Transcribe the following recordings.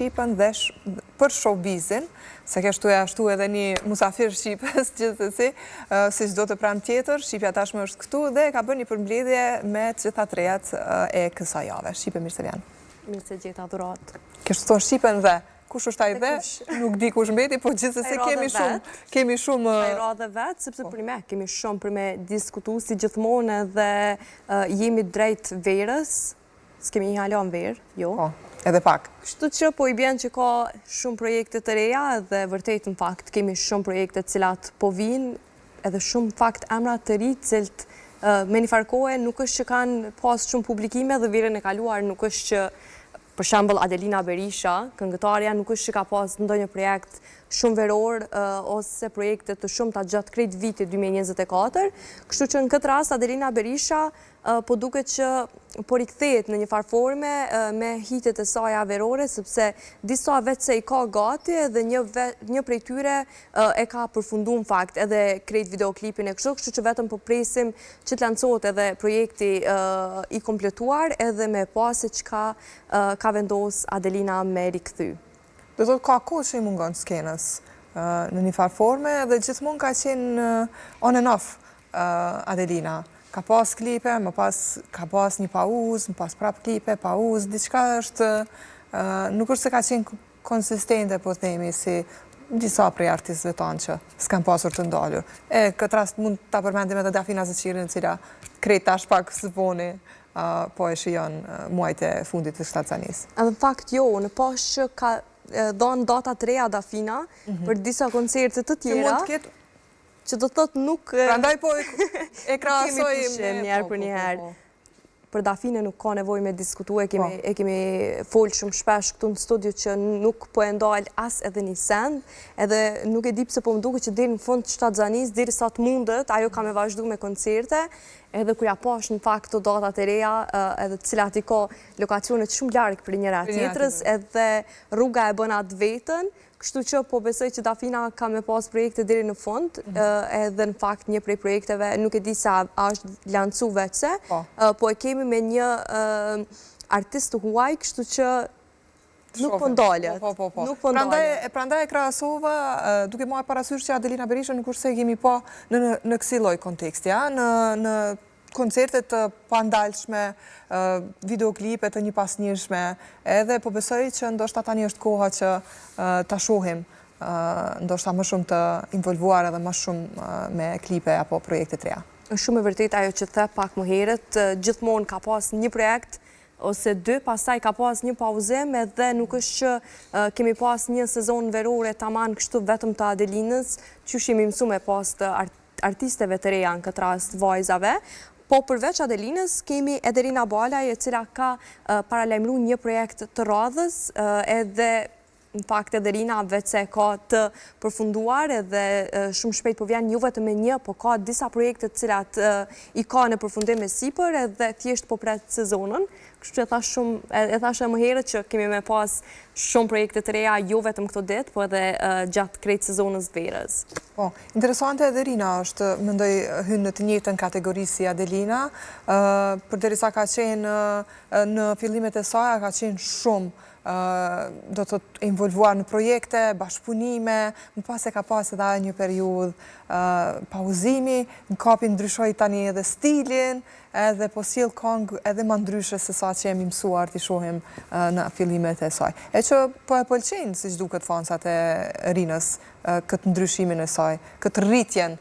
Shqipen dhe për showbizin, se kështu e ashtu edhe një musafir Shqipes, gjithsesi, si çdo të premte tjetër, Shqipja tashmë është këtu dhe ka bërë një përmbledhje me të gjitha të rejat e kësaj jave. Shqipe, mirë se vjen. Mirë se gjeta Dhuratë. Kështu thonë Shqipen dhe, kush është ai dhe, nuk di kush mbeti, po gjithsesi kemi shumë, kemi shumë... Ai radhe vetë, sepse po. për me, kemi shumë për me diskutu si gjithmonë dhe jemi drejt verës, S'kemi një hala në verë, jo. Po, edhe pak. Kështu që po i bjen që ka shumë projekte të reja dhe vërtet në fakt kemi shumë projekte të cilat po vijnë, edhe shumë fakt emra të ri të cilët me një farë kohe nuk është që kanë pas shumë publikime dhe verën e kaluar nuk është që për shembull Adelina Berisha, këngëtarja, nuk është që ka pas ndonjë projekt shumë veror ose projekte të shumta gjatë krejt vitit 2024, kështu që në këtë rast Adelina Berisha po duket që po rikthehet në një farë forme me hitet e saja verore, sepse disa veçse i ka gati edhe një, një prej tyre e ka përfundu në fakt edhe krejt videoklipin e kështu, kështu që vetëm po presim që të lancohet edhe projekti i kompletuar edhe me pa se çka ka vendos Adelina me rikthy. Do të thotë ka kohë që i mungon skenës në një farë forme dhe gjithmonë ka qenë on and off Adelina. Ka pas klipe, më pas ka pas një pauzë, më pas prap klipe, pauzë, diçka është, nuk është se ka qenë konsistente, po themi, si disa prej artistëve tanë që s'kan pasur të ndalur. E, këtë rast mund ta përmendim edhe Dafina Zeqirin, e cila krejt tash pak së voni po e shijon muajt e fundit të shtatzanisë. Edhe në fakt jo, unë pash që ka dhënë data të reja Dafina mhm. për disa koncerte të tjera. Që mund të ketë Që do të thotë nuk... Prandaj po e krahasoj me... Njëherë për po, po, njëherë. Po, për Dafinën nuk ka nevojë me diskutu, e kemi, e kemi folë shumë shpesh këtu në studio që nuk po e ndal as edhe një send, edhe nuk e di pse po më duket që deri në fund të shtatzanisë, deri sa të mundet, ajo ka me vazhdu me koncerte, edhe kur ja pash në fakt këto datat e reja, edhe të cilat i ka lokacionet shumë larg prej njëra tjetrës, edhe rruga e bën atë vetën, Kështu që po besoj që Dafina ka me pas projekte deri në fund, mhm. edhe në fakt një prej projekteve, nuk e di sa a është lancu veçse, po. po e kemi me një artist të huaj, kështu që nuk po ndalet. Po, po, po. Nuk po ndalet. Prandaj e krahasova, duke marrë parasysh që Adelina Berisha nuk është se e kemi pa në në kësi lloj konteksti, ja, në në koncerte të pandalshme, videoklipe të njëpasnjëshme, edhe po besoj që ndoshta tani është koha që ta shohim ndoshta më shumë të involvuar edhe më shumë me klipe apo projekte të reja. Është shumë e vërtetë ajo që the pak më herët, gjithmonë ka pas një projekt ose dy, pastaj ka pas një pauzim edhe nuk është që kemi pas një sezon verore taman kështu vetëm të Adelinës, qysh jemi mësu me pas të artisteve të reja në këtë rast vajzave, po përveç Adelinës kemi edhe Rina Balaj e cila ka paralajmëru një projekt të radhës edhe në fakt edhe Rina veçse ka të përfunduar edhe shumë shpejt po vjen jo vetëm me një, po ka disa projekte të cilat i ka në përfundim e sipër edhe thjesht po pret sezonën. Kështu që e thash shumë, e thash edhe më herët që kemi me pas shumë projekte të reja, jo vetëm këto ditë, po edhe gjatë krejt sezonës të verës. Po, interesante edhe Rina është, mendoj, hyn në të njëjtën kategori si Adelina, përderisa ka qenë në fillimet e saja, ka qenë shumë do të thotë involvuar në projekte, bashkëpunime, më pas e ka pas edhe ajo një periudhë pauzimi, në kapi ndryshoi tani edhe stilin, edhe po sjell kongë edhe ma ndryshe se sa që jemi mësuar t'i shohim në fillimet e saj. E që po e pëlqejnë, siç duket fansat e Rinës, këtë ndryshimin e saj, këtë rritjen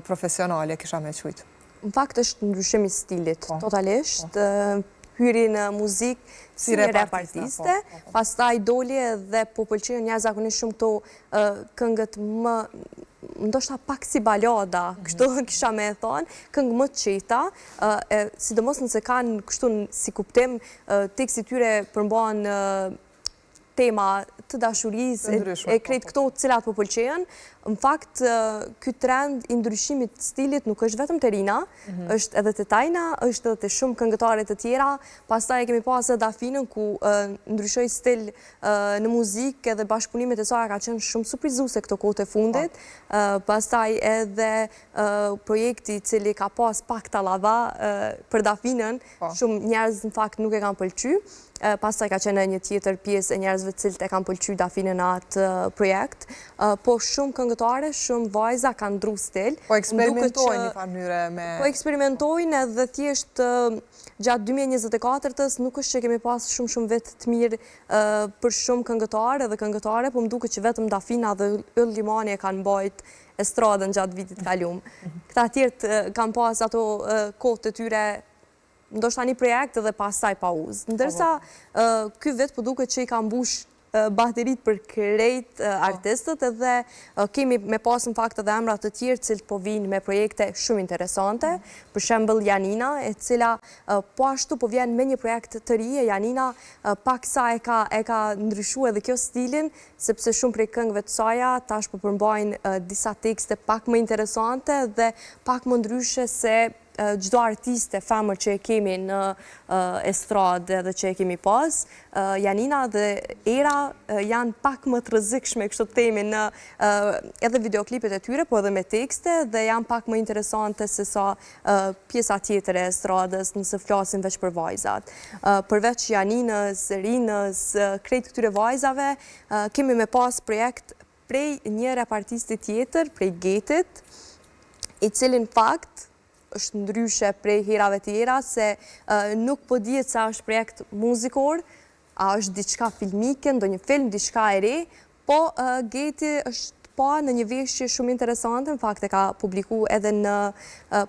profesionale, kisha me qujtë. Në fakt është ndryshim i stilit, po. totalisht. Po. Hyri në muzikë si një rap artiste, po, pastaj doli edhe po pëlqejnë jashtëzakonisht shumë këto këngët më ndoshta pak si balada, mhm. kështu kisha me e thonë, këngë më të qeta, sidomos nëse kanë kështu si kuptim, teksti i tyre përmban tema të dashurisë e krejt po, këto të cilat po pëlqehen. Në fakt, ky trend i ndryshimit të stilit nuk është vetëm te Rina, mhm. është edhe te Tajna, është edhe te shumë këngëtare të tjera, pastaj e kemi pas edhe Dafinën ku ndryshoi stil në muzikë edhe bashkëpunimet e saja ka qenë shumë surprizuese këto kohët e fundit. Po. Pastaj edhe projekti i cili ka pas pak tallava për Dafinën, po. shumë njerëz në fakt nuk e kanë pëlqy. Pastaj ka qenë një tjetër pjesë e njerëzve të cilët e kanë pëlqy Dafinën në atë projekt. Po shumë këngëtare, shumë vajza kanë ndru stil. Po eksperimentojnë një farë mënyre me... Po eksperimentojnë edhe thjesht gjatë 2024-ës nuk është që kemi pas shumë shumë vit të mirë për shumë këngëtarë edhe këngëtare, po më duket që vetëm Dafina dhe Yll Limani e kanë mbajt estradën gjatë vitit kalum. Këta tjerët kanë pas ato kohët e tyre ndoshta një projekt dhe pastaj pauzë. Ndërsa ky vit po duket që i ka mbush bateritë për krejt artistët edhe kemi me pas në fakt edhe emra të tjerë të cilët po vijnë me projekte shumë interesante, për shembull Janina, e cila po ashtu po vjen me një projekt të ri, e Janina paksa e ka e ka ndryshu edhe kjo stilin, sepse shumë prej këngëve të saja tash po përmbajnë disa tekste pak më interesante dhe pak më ndryshe se çdo artiste femër që e kemi në estradë dhe që e kemi pas, Janina dhe Era janë pak më të rrezikshme, kështu të themi, në edhe videoklipet e tyre, po edhe me tekste, dhe janë pak më interesante se sa pjesa tjetër e estradës, nëse flasim veç për vajzat. Përveç Janinës, Rinës, krejt këtyre vajzave, kemi me pas projekt prej një rap artisti tjetër, prej Getit, i cili në fakt është ndryshe prej herave tjera, se nuk po dihet se a është projekt muzikor, a është diçka filmike, ndonjë film, diçka e re, po Geti është pa në një veshje shumë interesante, në fakt e ka publiku edhe në,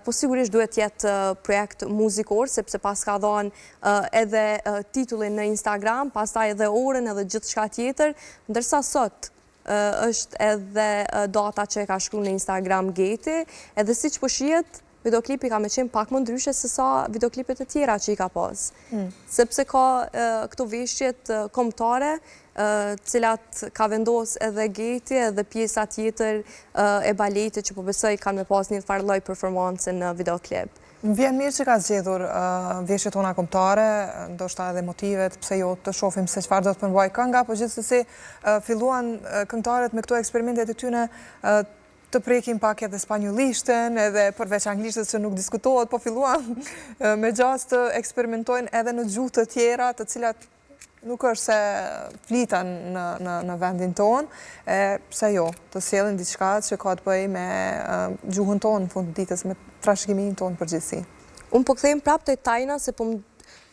po sigurisht duhet jetë projekt muzikor, sepse paska dhanë edhe titullin në Instagram, pastaj edhe orën edhe gjithçka tjetër, ndërsa sot është edhe data që e ka shkru në Instagram Geti, edhe siç po shihet, videoklipi ka me qenë pak më ndryshe se sa videoklipet e tjera që i ka pas. Hmm. Sepse ka këto veshjet kombëtare, cilat ka vendos edhe Geti edhe pjesa tjetër e baletit që po besoj kanë me pas një farë lloj performance në videoklip. Më vjen mirë që ka zgjedhur veshjet tona kombëtare, ndoshta edhe motivet, pse jo të shohim se çfarë do të përmbajë kënga, po gjithsesi filluan këngëtarët me këto eksperimentet e tyne të prekin pak edhe spanjollishten, edhe përveç anglishtes që nuk diskutohet, po filluan me gjasë të eksperimentojnë edhe në gjuhë të tjera, të cilat nuk është se fliten në, në, në vendin tonë, e pse jo, të sjellin diçka që ka të bëjë me gjuhën tonë në fund të ditës, me trashëgiminë tonë në përgjithësi. Unë po kthehem prapë te Tajna se po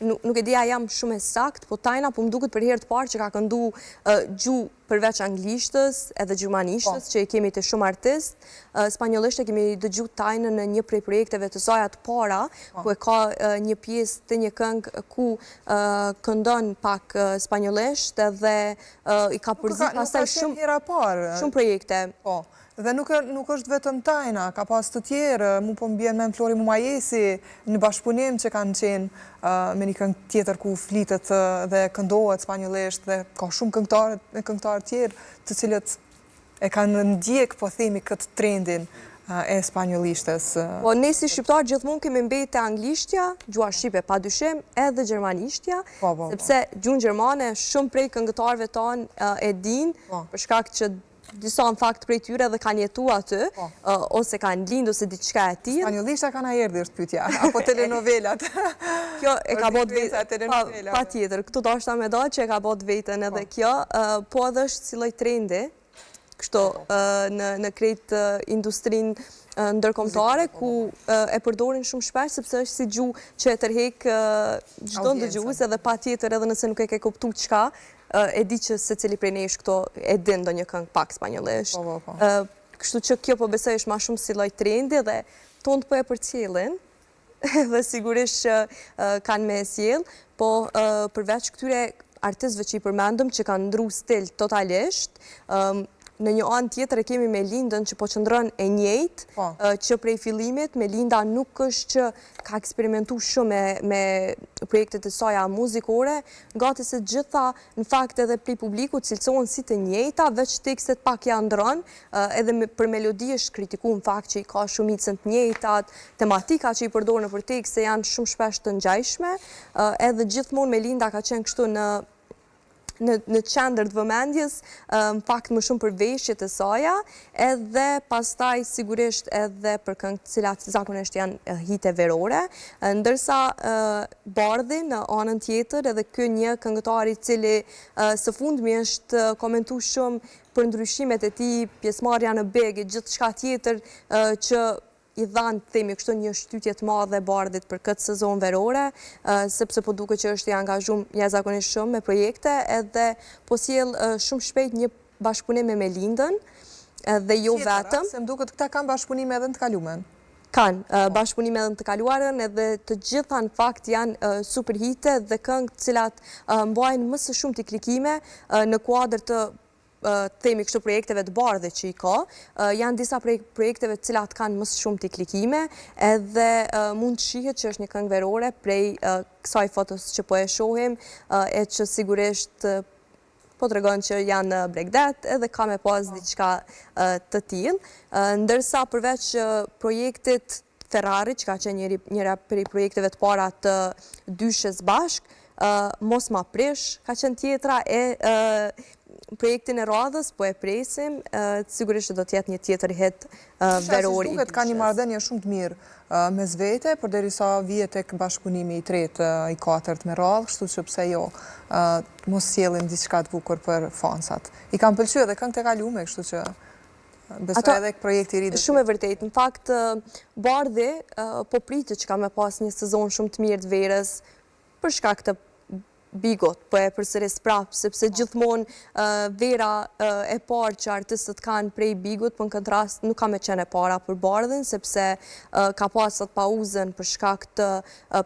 nuk, nuk e di a jam shumë e saktë, po Tajna po më duket për herë të parë që ka këndu gjuhë përveç anglishtës edhe gjermanishtës po. që i kemi te shumë artistë, spanjollisht e kemi dëgju Tajnën në një prej projekteve të saja të para, po. ku e ka një pjesë të një këngë ku këndon pak spanjollisht edhe i ka përzi pastaj shumë shumë projekte. Po. Dhe nuk nuk është vetëm Tajna, ka pas të tjerë, mu po më bjen n'mend Flori Mumajesi në bashkëpunim që kanë qenë me një këngë tjetër ku flitet dhe këndohet spanjollisht dhe ka shumë këngëtarë e këngëtarë tjerë të cilët e kanë ndjek, po themi, këtë trendin e spanjollishtes. Po ne si shqiptarë gjithmonë kemi mbet te anglishtja, gjuha shqipe pa dyshim, edhe gjermanishtja, po, po, po. sepse gjuhën gjermane shumë prej këngëtarëve tanë e dinë, për shkak që Disa në fakt prej tyre edhe kanë jetu aty, po. ose kanë lind, ose diçka e tillë. Spanjollishtja ka na erdhi është pyetja, apo telenovelat. Kjo e ka bo veten, patjetër, këtu dashta me dalë që e ka bo veten edhe po. kjo, po edhe është si lloj trendi, kështu po. në, në krejt industrinë ndërkombëtare, ku e përdorin shumë shpesh, sepse është si gjuhë që e tërhek çdo ndëgjues edhe patjetër edhe nëse nuk e ke kuptu çka, E di që secili prej nesh këtu e din ndonjë këngë pak spanjollisht. Po, po, po. Kështu që kjo po besoj është ma shumë si lloj trendi dhe tonët po e përcjellin dhe sigurisht që kanë me e sjell, po përveç këtyre artistëve që i përmendëm që kanë ndru stil totalisht, në një anë tjetër e kemi Melindën që po qëndron e njëjtë, po. që prej fillimit Melinda nuk është që ka eksperimentu shumë me, me projektet e saja muzikore, Gati se të gjitha, në fakt edhe prej publikut cilësohen si të njëjta, veç tekstet pak ja ndrron, edhe për melodi është kritiku në fakt që i ka shumicën të njëjtat, tematika që i përdor nëpër tekste janë shumë shpesh të ngjajshme, edhe gjithmonë Melinda ka qenë kështu në në në qendër të vëmendjes, në fakt më shumë për veshjet e saja, edhe pastaj sigurisht edhe për këngët të cilat zakonisht janë hite verore, ndërsa Bardhi në anën tjetër edhe ky një këngëtar i cili së fundmi është komentu shumë për ndryshimet e tij, pjesëmarrja në Big e gjithçka tjetër që i dhanë, të themi kështu, një shtytje të madhe Bardhit për këtë sezon verore, sepse po duket që është i angazhum jashtëzakonisht shumë me projekte edhe po sjell shumë shpejt një bashkëpunim me Melindën dhe jo vetëm. Se më duket këta kanë bashkëpunime edhe në të kalumen. Kanë po. bashkëpunime edhe në të kaluarën edhe të gjitha në fakt janë super hite dhe këngë të cilat mbajnë më së shumti klikime në kuadër të të themi kështu projekteve të Bardhit që i ka, janë disa prej projekteve të cilat kanë më së shumti klikime, edhe mund të shihet që është një këngë verore prej kësaj fotos që po e shohim, e që sigurisht po tregon që janë në bregdet edhe ka me pas po. diçka të tillë. Ndërsa përveç projektit Ferrari, që ka qenë njëra prej projekteve të para të dyshes bashkë, Mos ma prish, ka qenë tjetra e projektin e radhës, po e presim, sigurisht që do të jetë një tjetër hit veror i dyshes. Duket ka një marrëdhënie shumë të mirë mes vete, përderisa vije tek bashkëpunimi i tretë, i katërt me radhë, kështu që pse jo, mos sjellin diçka të bukur për fansat. I kanë pëlqy edhe këngët e kalume, kështu që Besoj edhe projekti i ri. Shumë e vërtetë. Në fakt, Bardhi po pritet që ka me pas një sezon shumë të mirë të verës për shkak të Bigut, po e përsëris prapë, sepse po. gjithmonë vera e parë që artistët kanë prej Bigut, po në këtë rast nuk ka me qenë e para për Bardhin, sepse ka pas atë pauzën për shkak të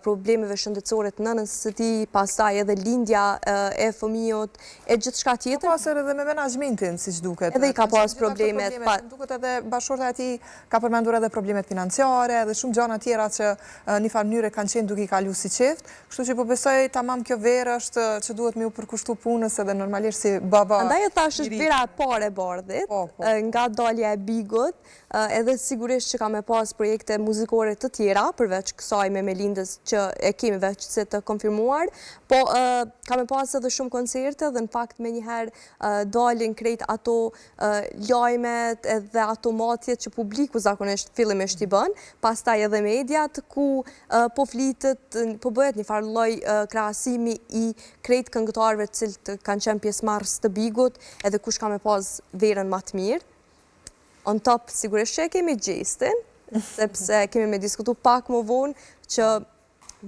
problemeve shëndetësore të nënës së tij, pastaj edhe lindja e fëmijut, e gjithçka tjetër. Ka pasur edhe me menaxhmentin, siç duket. Edhe i ka pas problemet. Pa... Duket edhe bashkëshortja e tij ka përmendur edhe problemet financiare edhe shumë gjana tjera që një farë mënyre kanë qenë duke i kalu si çift. Kështu që po besoj tamam kjo verë është që duhet me iu përkushtu punës edhe normalisht si baba. Andaj e thashë është vera e parë e Bardhit, po, po. nga dalja e Bigut, edhe sigurisht që ka me pas projekte muzikore të tjera, përveç kësaj me Melindës që e kemi veç se të konfirmuar, po ka me pas edhe shumë koncerte dhe në fakt menjëherë dalin krejt ato lajmet edhe ato matjet që publiku zakonisht fillimisht i bën, pastaj edhe mediat ku po flitet, po bëhet një farë lloj krahasimi i krejt këngëtarëve të cilët kanë qenë pjesëmarrës të Bigut edhe kush ka me pas verën ma të mirë. On top, sigurisht që e kemi Gjestin, sepse kemi me diskutu pak më vonë që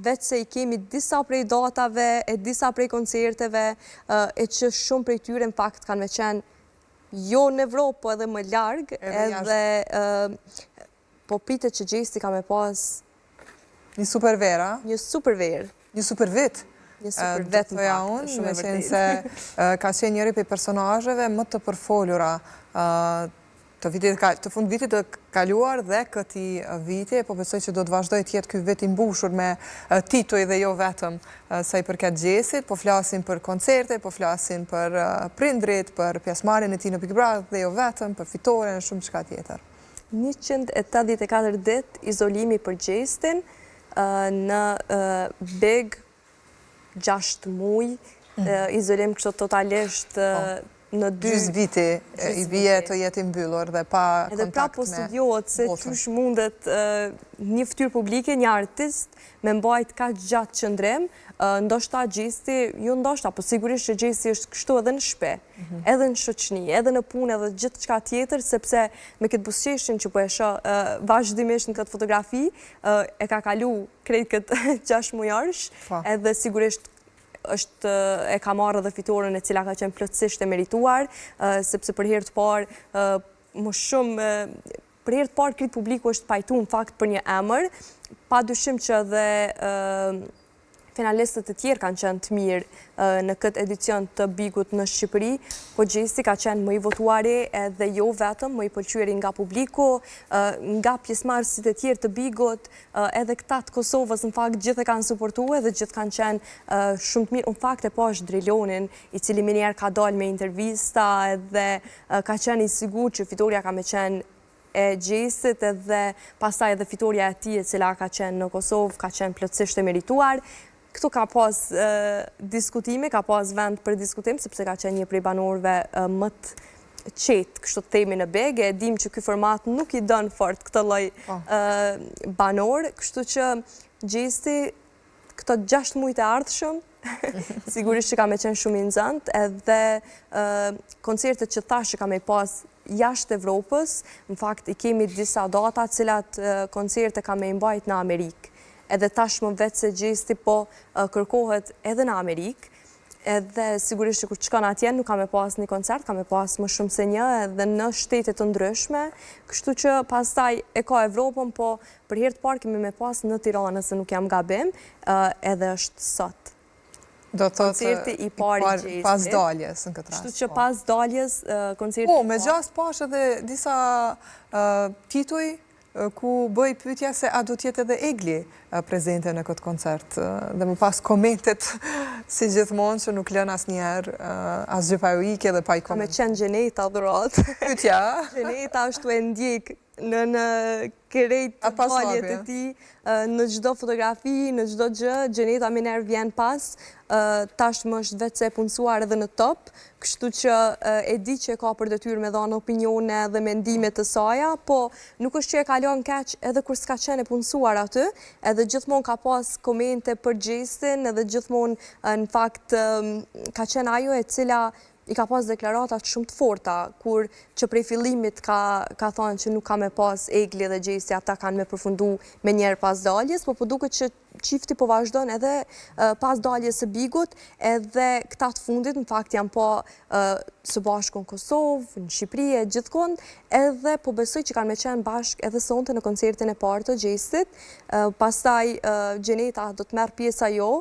veç se i kemi disa prej datave e disa prej koncerteve e që shumë prej tyre në fakt kanë me qenë jo në Evropë, po edhe më larg, edhe po pritet që Gjesti ka me pas Një super verë, a? Një super verë. Një super vit. Një super vit në fakt, shumë e vërtetë. Se ka qenë njëri prej personazheve më të përfolura të vitit të fund vitit të kaluar dhe këtij viti, po besoj që do të vazhdojë të jetë ky vit i mbushur me tituj dhe jo vetëm sa i përket Gjestit, po flasim për koncerte, po flasim për prindrit, për pjesëmarrjen e tij në Big Brother dhe jo vetëm, për fitoren e shumë çka tjetër. 184 ditë izolimi për Gjestin në Big 6 muj, mhm. izolim kështu totalisht po. në dy... Gjysë viti i bie të jetë i mbyllur dhe pa kontakt me Edhe pra po studiohet se qysh mundet një fytyrë publike, një artist me mbajt kaq gjatë qëndrim, ndoshta Gjesti, jo ndoshta, po sigurisht që Gjesti është kështu edhe në shpi. Mhm. edhe në shoqni, edhe në punë, edhe gjithçka tjetër, sepse me këtë buzëqeshjen që po e shoh vazhdimisht në këtë fotografi, e ka kalu krejt këtë gjashtëmujorësh, po. edhe sigurisht është e ka marrë edhe fitoren e cila ka qenë plotësisht e merituar, sepse për herë të parë më shumë për herë të parë krejt publiku është pajtu në fakt për një emër, pa dyshim që edhe Finalistët e tjerë kanë qenë të mirë në këtë edicion të Bigut në Shqipëri, po Gjesti ka qenë më i votuari edhe jo vetëm, më i pëlqyeri nga publiku, nga pjesëmarrësit e tjerë të Bigut, edhe këta të Kosovës në fakt gjithë e kanë suportu edhe gjithë kanë qenë shumë të mirë. Në fakt e pashë Drilonin, i cili menjëherë ka dalë me intervista edhe ka qenë i sigurt që fitorja ka me qenë e Gjestit edhe pastaj edhe fitorja e tij e cila ka qenë në Kosovë ka qenë plotësisht e merituar. Këtu ka pas diskutime, ka pas vend për diskutim, sepse ka qenë një prej banorëve më të qetë, kështu të themi në Big, e dim që ky format nuk i don fort këtë lloj po. banorë, kështu që Gjesti këto 6 mujt e ardhshëm, sigurisht që ka me qenë shumë i nxënt, edhe koncertet që thash që ka me pas jashtë Evropës, në fakt i kemi disa data cilat koncerte ka me i mbajt në Amerikë. Edhe tashmë vetë se Gjesti po kërkohet edhe në Amerikë, edhe sigurisht që kur të shkon atje nuk ka me pas një koncert, ka me pas më shumë se një edhe në shtete të ndryshme, kështu që pastaj e ka Evropën, po për herë të parë kemi me pas në Tiranë, nëse nuk jam gabim, edhe është sot. Do të thotë koncerti i parë i Gjestit. Pas daljes në këtë rast. Kështu që po. pas daljes koncerti Po, me gjasë pashë edhe disa tituj ku bëhej pyetja se a do të jetë edhe Egli prezente në këtë koncert dhe më pas komentet si gjithmonë që nuk lënë asnjëherë asgjë pa ju ikë dhe pa i komentu. Ka me qenë Xheneta dhuratë. Pyetja. Xheneta është tu e ndjek në në krejt daljet e tij, në çdo fotografi, në çdo gjë, Xheneta menjëherë vjen pas, tashmë është veçse e punësuar edhe në Top, kështu që e di që e ka për detyrë me dhanë opinione dhe mendime të saja, po nuk është që e ka lënë keq edhe kur s'ka qenë e punësuar aty, edhe gjithmonë ka pas komente për Gjestin, edhe gjithmonë në fakt ka qenë ajo e cila i ka pas deklaratat shumë të forta, kur që prej fillimit ka, ka thonë që nuk ka me pas Egli dhe Gjesti, ata kanë me përfundu menjëherë pas daljes, po po duket që çifti po vazhdon edhe pas daljes së Bigut, edhe këta të fundit në fakt janë pa së bashku në Kosovë, në Shqipëri e gjithkund, edhe po besoj që kanë me qenë bashkë edhe sonte në koncertin e parë të Gjestit, pastaj Xheneta do të merr pjesë a jo,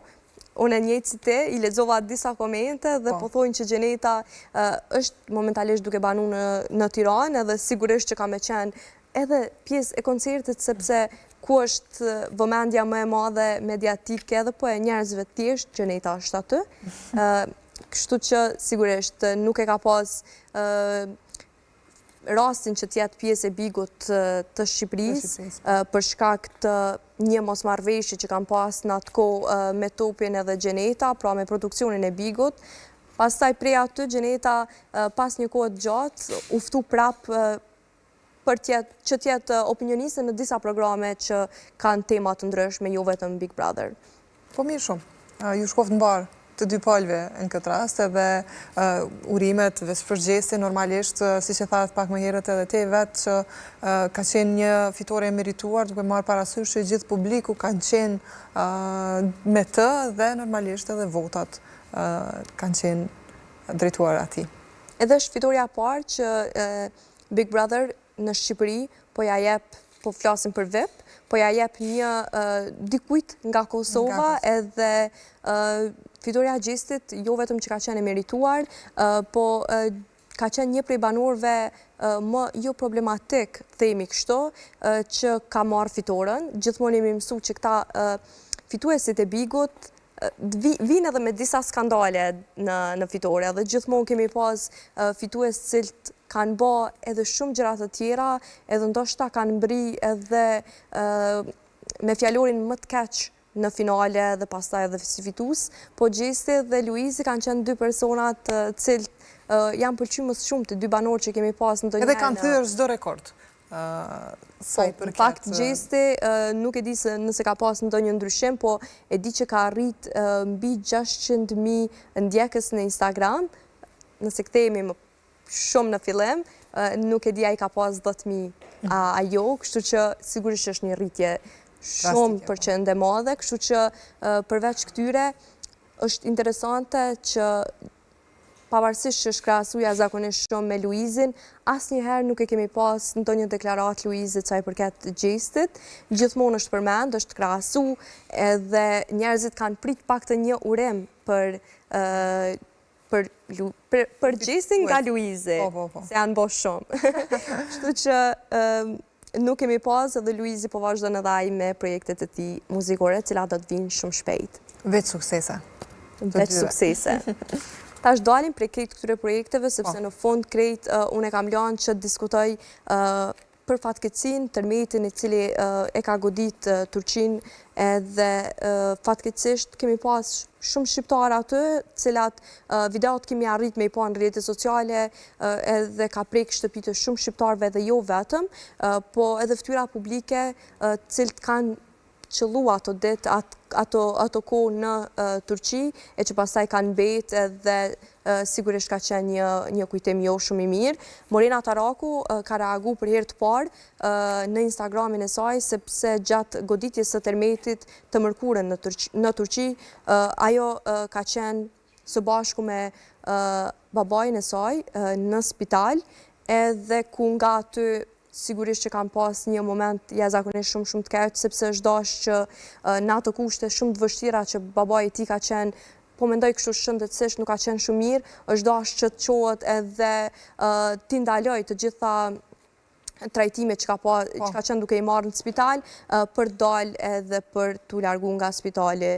Unë e njëjtë si ti, i lexova disa komente dhe po, po thonë që Xheneta është momentalisht duke banu në, në Tiranë edhe sigurisht që ka me qenë edhe pjesë e koncertit sepse ku është vëmendja më e madhe mediatike edhe po e njerëzve të thjeshtë, Xheneta është aty. Kështu që sigurisht nuk e ka pas rastin që të jetë pjesë e Bigut të Shqipërisë, për shkak të një mosmarrëveshje që kanë pas në atë kohë me Topin edhe Xheneta, pra me produksionin e Bigut. Pastaj prej aty Xheneta pas një kohe të gjatë u ftu prap për të jetë që të jetë opinioniste në disa programe që kanë tema të ndryshme, jo vetëm Big Brother. Po mirë shumë. Ju shkoftë mbarë të dy palëve në këtë rast edhe urimet veç për Gjestin normalisht, siç e thatë pak më herët edhe ti vetë që ka qenë një fitore e merituar duke marrë parasysh që gjithë publiku kanë qenë me të dhe normalisht edhe votat kanë qenë drejtuar atij. Edhe është fitorja e parë që Big Brother në Shqipëri po ja jep, po flasim për VIP, po ja jep një dikujt nga Kosova edhe fitorja e Gjestit jo vetëm që ka qenë e merituar, po ka qenë një prej banorëve më jo problematik, themi kështu, që ka marrë fitoren. Gjithmonë jemi mësu që këta fituesit e Bigut vijnë edhe me disa skandale në, në fitore, dhe gjithmonë kemi pas fitues të cilët kanë ba edhe shumë gjëra të tjera, edhe ndoshta kanë mbri edhe me fjalorin më të keq në finale dhe pastaj edhe si fitues, po Gjesti dhe Luizi kanë qenë dy persona të cilët janë pëlqy më së shumti dy banorë që kemi pas ndonjëherë. Edhe kanë thyer çdo rekord. Sa i po, përket... Në fakt, Gjesti nuk e di se nëse ka pas ndonjë ndryshim, po e di që ka arrit mbi 600.000 ndjekës në Instagram, nëse kthehemi më shumë në fillim, nuk e di a i ka pas 10.000 a jo, kështu që sigurisht është një rritje shumë po. përqend e madhe, kështu që përveç këtyre, është interesante që Pavarësisht që është krahasu jashtëzakonisht shumë me Luizin, asnjëherë nuk e kemi pas ndonjë deklaratë Luizit sa i përket Gjestit. Gjithmonë është përmend, është krahasu edhe njerëzit kanë prit pak të një urim për për për, për Gjestin nga Luizi, po, po, po. se janë bo shumë. Kështu që Nuk kemi pas edhe Luizi po vazhdon edhe ai me projektet e tij muzikore, të cilat do të vijnë shumë shpejt. Veç suksese. Veç suksese. Tash dalim prej krejt këtyre projekteve, sepse po. në fund krejt unë e kam lanë që të diskutoj. Për fatkeqësinë, tërmetin i cili e ka godit Turqinë edhe fatkeqësisht kemi pas shumë shqiptarë aty, të cilat videot kemi arrit me i pa në rrjetet sociale edhe ka prek shtëpitë e shumë shqiptarëve dhe jo vetëm, po edhe fytyra publike të cilët kanë qëllu ato ditë, ato, ato kohë në Turqi, e që pastaj kanë mbet edhe sigurisht ka qenë një, një kujtim jo shumë i mirë. Morena Taraku ka reagu për herë të parë në Instagramin e saj, sepse gjatë goditjes së tërmetit të mërkurën në Turqi, në Turqi ajo ka qenë së bashku me babain e saj në spital, edhe ku nga aty sigurisht që kanë pas një moment jashtëzakonisht shumë shumë të keq, sepse është dashur që në ato kushte shumë të vështira që babai i tij ka qenë, po mendoj kështu shëndetësisht nuk ka qenë shumë mirë, është dashur që të çohet edhe t'i ndaloj të gjitha trajtimet që ka pa, që po. ka qenë duke i marrë në spital, për dalë edhe për t'u largu nga spitali,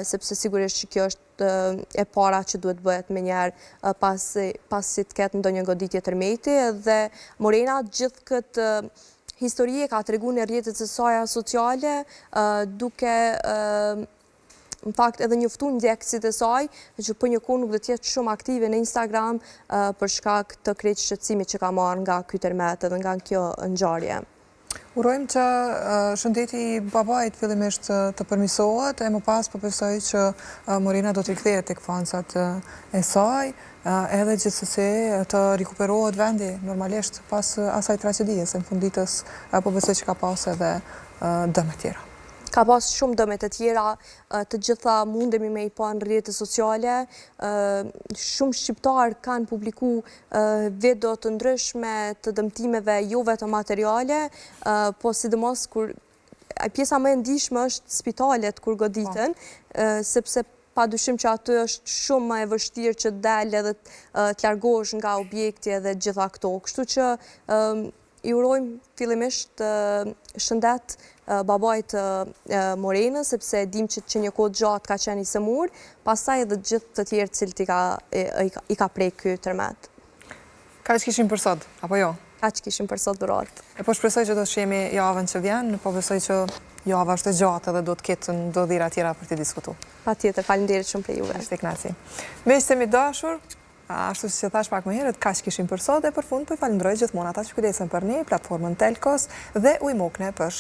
sepse sigurisht që kjo është e para që duhet bëhet menjëherë pasi, pasi të ketë ndonjë goditje tërmeti dhe Morena gjithë këtë histori e ka tregu në rrjetet e saja sociale duke në fakt edhe njoftu ndjekësit e saj që për një kohë nuk do të jetë shumë aktive në Instagram për shkak të krejt shqetësimit që ka marrë nga ky tërmet edhe nga kjo ngjarje. Urojmë që shëndeti i babait fillimisht të përmirësohet e më pas po besoj që Morena do të rikthehet tek fansat e saj, edhe gjithsesi të rikuperohet vendi normalisht pas asaj tragjedie, se në fund ditës po besoj që ka pas edhe dëme tjera. Ka pas shumë dëme të tjera, të gjitha mundemi me i pa në rrjete sociale, shumë shqiptarë kanë publiku video të ndryshme të dëmtimeve jo vetëm materiale, po sidomos kur pjesa më e ndjeshme është spitalet kur goditen, po. sepse pa dyshim që aty është shumë më e vështirë që del edhe të largohesh nga objekti edhe gjitha këto. Kështu që I urojmë fillimisht shëndet babait të Morenës, sepse e dimë që që një kohë gjatë ka qenë i sëmurë, pastaj edhe gjithë të tjerë të cilët i ka, i ka prek ky tërmet. Kaq kishim për sot, apo jo? Kaq kishim për sot, Dhuratë. E po shpresoj që do të shihemi javën që vjen, po besoj që java është e gjatë edhe do të ketë ndodhira tjera për të diskutu. Patjetër, faleminderit shumë prej juve. Ishte kënaqësi. Miq të dashur, Ashtu siç e thashë pak më herët, kaq kishim për sot e për fund po i falënderoj gjithmonë ata që kujdesen për ne, platformën Telkos dhe Ujmokne për.